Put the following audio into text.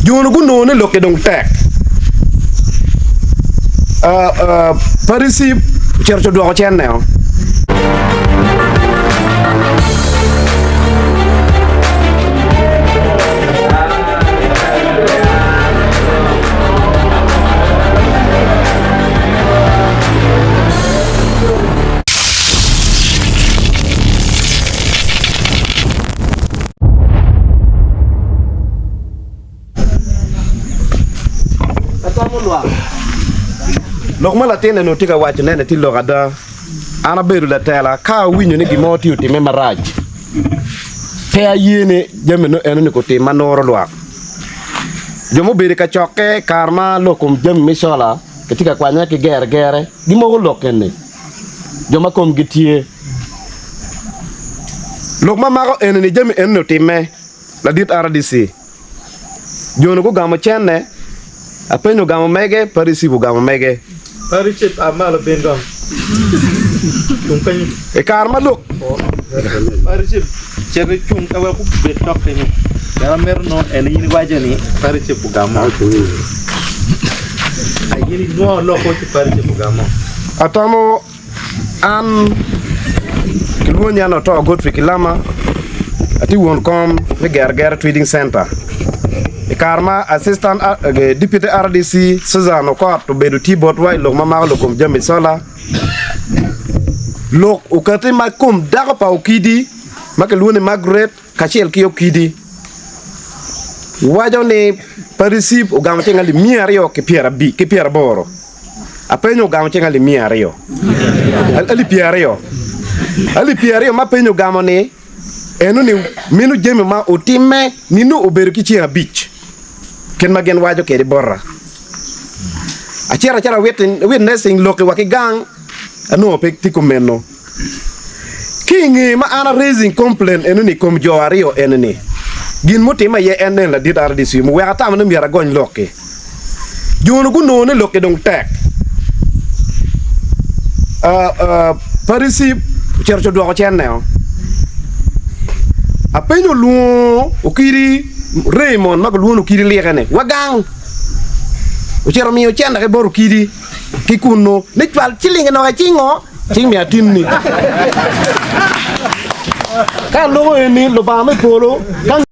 Jo-nu gunongo ni lokki dong tek. Paricip ocito ci odwoko cenneo. Lok ma latin eni tye ka wacone-ni tye lok ada. An abedo latela ka awinyo ni gin mo tye otimme marac, pe aye ni jami eno-ni gutim ma nuro lwak. Jo mubedo i kacokke i kare ma lok kom jami me cola kitye ka kwanyone ki geregere gimoko lok eni. Jo ma komgi tye. Lok ma mako eni-ni jami eno-ni otimme. Ladit RDC, Jo-nu gugamo cenne, apenyo ogamo mege, Paricip ogamo mege. Paricip a malo bin dong, cung kenyo. I kare ma lok. Paricip cit icung ka wek obed cok kenyo, pien amito nongo en in iwaco ni Paricip ogamo. In inwongo loko ci Paricip ogamo. Atamo. An kilwongo nya ni Oto Godfrey Kilama, atye won kom me Gergera Trading Center. I kare ma Assistant Deputy RDC Susan Okot obedo tye botwa i lok ma mako lok kom jami cola, lok okati ma kom dako pa Okidi ma kilwongo ni Margaret kacel ki Okidi waco ni Paricip ogamo cing alip miya aryo ki pyeraboro. Apenyo ogamo cing alip miya aryo. Alip 20. Alip 20 ma apenyo ogamo ni eno ni meno jami ma otimme ni nongo obedo ki ceng abic kit ma gin waco kwede bota. Acito acita witnessing loki wa ki gang anongo pe tye kumeno. Ki i nge ma an a raising complaint eno ni i kom jo aryo eni ni gin mutimme aye en nen ladit RDC muweko atamo ni myero agony lok-ki. Jo-nu gunongo ni lok-ki dong tek. Paricip ocito ci odwoko cenneo. Apenyo olwongo okidi Raymond ma gilwongo ni okidi like-ni wa gang. Ocito omiyo cenne ki bot okidi. Ki kunnu ni cwal ciling nok icingo cing mi atinni. Ka aloko eni Lubanga me polo ka.